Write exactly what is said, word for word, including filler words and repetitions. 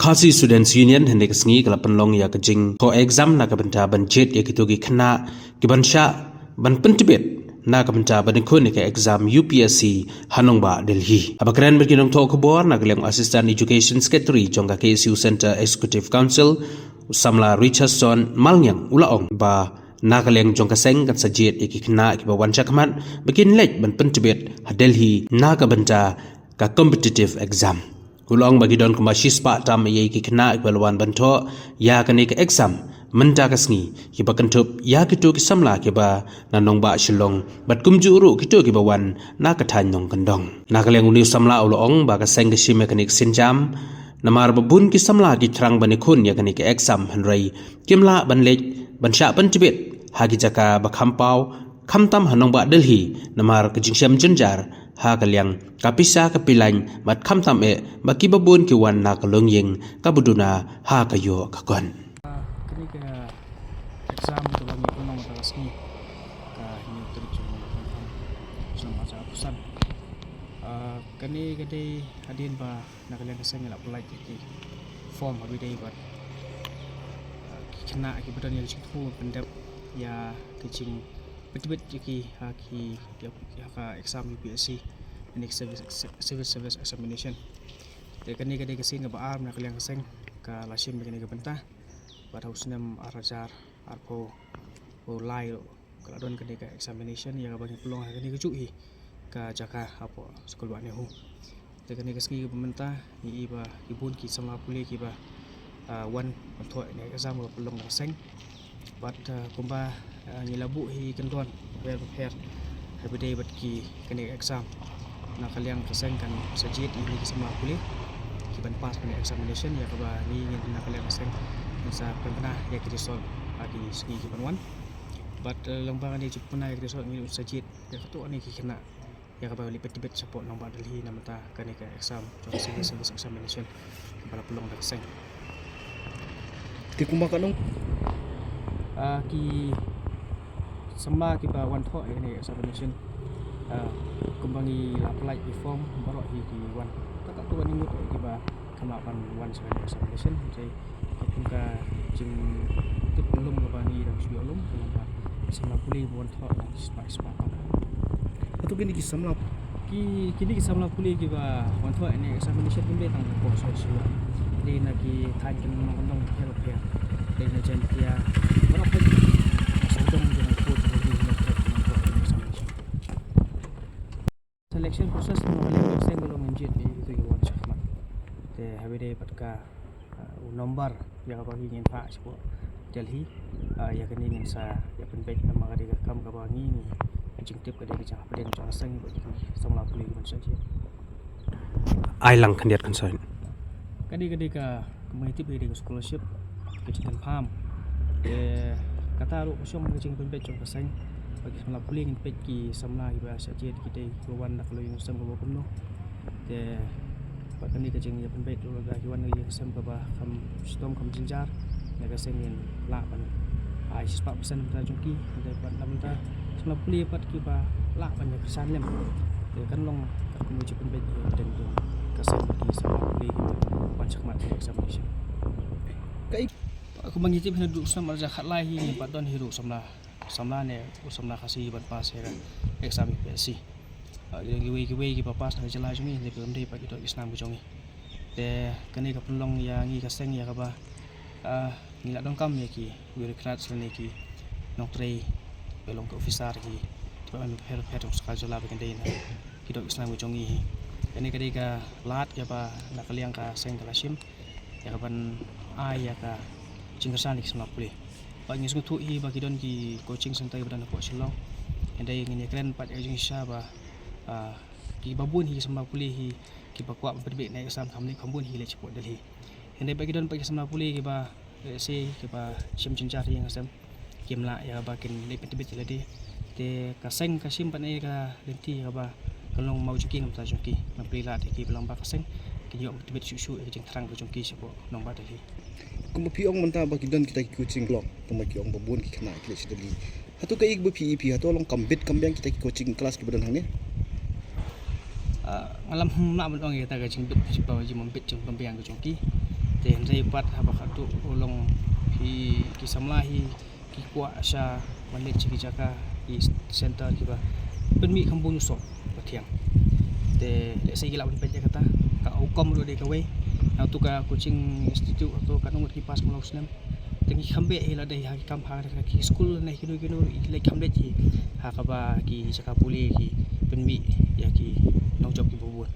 Khasi Students Union hynne ka sngi ka la pynlong ïa ka jingthoh exam na ka bynta ban jied ïa kito ki khynnah ki ban shah ban pyntbit na ka bynta ban ïakhun ïa ka exam U P S C ha nongbah Delhi. Haba kren bad ki nongthoh khubor na ka liang Assistant Education Secretary jong ka K S U Centre Executive Council, u samla Richardson Malngiang, u la ong ba na ka liang jong ka seng kan sa jied ïa ki khynnah kiba wan shakhmat ba kin leit ban pyntbit ha Delhi na ka bynta ka competitive exam. U la ong ba ki don kumba shispah tam ïa ki khynnah kiba la wan ban thoh ïa kane ka exam mynta ka sngi, kiba kynthup ïa kito ki samla kiba na nongbah Shillong bad kumjuh ruh kito kiba wan na ka thaiñ nongkyndong. Na ka liang une u samla u la ong ba ka seng ka shim ïa kane ka sienjam namar ba bun ki samla ki thrang ban ïakhun ïa kane ka exam, hynrei kim lah ban leit ban shah pyntbit ha ki jaka ba kham paw, khamtam ha nongbah Delhi namar ka jingshem jynjar ha ka liang ka pisa ka pilain bad khamtam eh ba kiba bun ki wan na ka longïing kaba duna ha ka ïoh ka kot. Kane ka exam kaba ngi pynlong mynta ka sngi, ka hynñiew tarik jong u Naiwieng, snem ar hajar arphew san. Ah, kane ka dei hadien ba na ka liang ka seng ngi la pynlait ïa ki form ha ba ïadei bad, ah, ki khynnah kiba don ïa ka jingthmu pyndep ïa ka jingpyntbit ïa ki ha ki, ha ka exam U P S C, ïa ka civil, civil service examination. Te kane ka dei ka sien kaba ar na ka liang ka seng ka la shim ïa kane ka bynta. Bad ha u snem ar hajar arphew lai ruh ka la don kane ka examination ïa kaba ngi pynlong ha kane kajuh hi ka jaka hapoh skul bah NEHU. Te kane ka sngi kaba mynta ngi i ba ki bun ki samla pule kiba, ah, wan ban thoh ïa kane ka exam kaba pynlong da ka seng. Bad, ah, kumba, ah, ngi la buh hi kyndon bapher bapher ha ba ïadei bad ki kane ka exam, na ka liang ka seng kan sa jied ïa ki samla pule ki ban pass kane ka examination, ïa kaba ngi ngin na ka liang ka seng ngin sa pynbna ïa ki result ha ki sngi ki ban wan. Bad, eh, lyngba kane ka jingpynbna ïa ki result ngi sa jied ïa katto katne ki khynnah ïa kaba leit pyntbit shapoh nongbah Delhi na bynta kane ka exam jong ka civil service examination kaba la pynlong da ka seng. Te kumba ka nong, ah, ki samla kiba wan thoh ïa kane ka examination, ah, kumba ngi la pynlait ki form baroh hi ki wan. Tang katto katne ngut kiba kham lah ban wan sha kane ka examination. Te ka kum ka jingtip lum kaba ngi dang shu ïoh lum, ka long ba ki samla pule ba wan thoh dang shispah shispah tam. Hato kine ki samla, ki, kine ki samla pule kiba wan thoh ïa kane ka examination kim dei tang hapoh South Shillong, dei na ki thaiñ kyndong kyndong bapher bapher, dei na Jaiñtia, baroh peit na sawdong jong ka court jong ka ri, ki wan thoh ïa kane ka examination. Selection process na ka liang ka seng ka long ngin jied ïa kito kiba wan shakhmat. Te ha ba ïadei bad ka, ah, u nombar ïa kaba ngi ngin phah shapoh Delhi, ah, ïa kane ngin sa ïa pynbeit namar ka dei ka kam kaba ngi, ngi, ka jingtip ka dei ka jingpynbeit jong ka seng bad ki samla pule kiban sa jied. Ai lang khyndiat khynsoit. Ka dei, ka dei ka, kumba ngi tip ka dei ka scholarship, ka jingkynpham. Te kata ruh ka shong ka jingpynbeit jong ka seng ba ki samla pule ngin peit ki samla kiba sa jied ki dei kiba wan na ka longïing sem kaba kumno. Te bad kane ka jingïapynbeit ruh ka, ki wan na ka ïing sem kaba kham shitom kham jynjar, na ka seng ngin lah ban ai shispah percent na bynta jong ki. Te bad na bynta samla pule pat kiba lah ban ïakyrshan lem, te kan long katkum ka jingpynbeit ïa ka seng bad ki samla pule kiba wan shakhmat ïa ka examination. Kaei, kumba ngi tip hi naduh u snem ar hajar khatlai hi ngim pat don hi ruh samla, samla ne u samla Khasi ban pass ïa ka exam U P S C. Ah, ki don kiwei kiwei kiba pass na ka jylla jong ngi, hynrei kam dei pat ki doh ki snam ki jong ngi. Te kane ka pynlong ïa ngi ka seng ïa kaba, ah, ngi la donkam ïa ki bureaucrats lane ki nongtrei ba long ki officer, ki department bapher bapher jong sorkar jylla ba kin dei na ki doh ki snam ki jong ngi hi. Kane ka dei ka lad kaba na ka liang ka seng ka la shim ïa kaban ai ïa ka jingkyrshan ïa ki samla pule. Bad ngi sngewthuh hi ba ki don ki coaching centre kiba don hapoh Shillong. Hynrei ngin ïakren pat ïa ka jingshisha ba, ah, kiba bun hi ki samla pule hi kiba kwah ban pynbeit na exam kham leit kham bun hi leit shapoh Delhi. Hynrei ba ki don pat ki samla pule kiba, eh, lehse kiba shem jynjar ïing sem, kim lah ïa ba kin leit pyntbit ïa lade. Te ka seng ka shim pat ïa ka lynti kaba ka long maw jong ki, ngam ta jong ki, ngam plie lad ïa ki ba lang ba ka seng kin ïoh pyntbit shuh shuh ïa ka jingthrang ka jong ki shapoh nongbah Delhi. Kumba phi ong mynta ba ki don kita ki coaching block, kumba ki ong ba bun ki khynnah ki leit sha Delhi. Hato kaei kaba phi i phi, hato long kam bit kam biang kita ki coaching class kiba don hangne? Ah, nga lam lah ban ong ïa kata ka jingbit, ka jingbit, jingbit ka jong ki. Te hynrei pat haba khatduh u long phi ki samla hi ki kwah sha ban leit sha ki jaka ki center kiba pynmih kham bun u soh ba thiang. Te lehse ki lah ban peit ïa kata ka outcome ruh dei kawei. Nangtu ka coaching institute to katno ngut ki pass man la u snem. Te ngi kham beh hi lada ha ki kam ha ki school ne kino kino ruh i leit kham leit hi ha kaba ki jaka pule ki pynmih ïa ki nongjop kiba bun.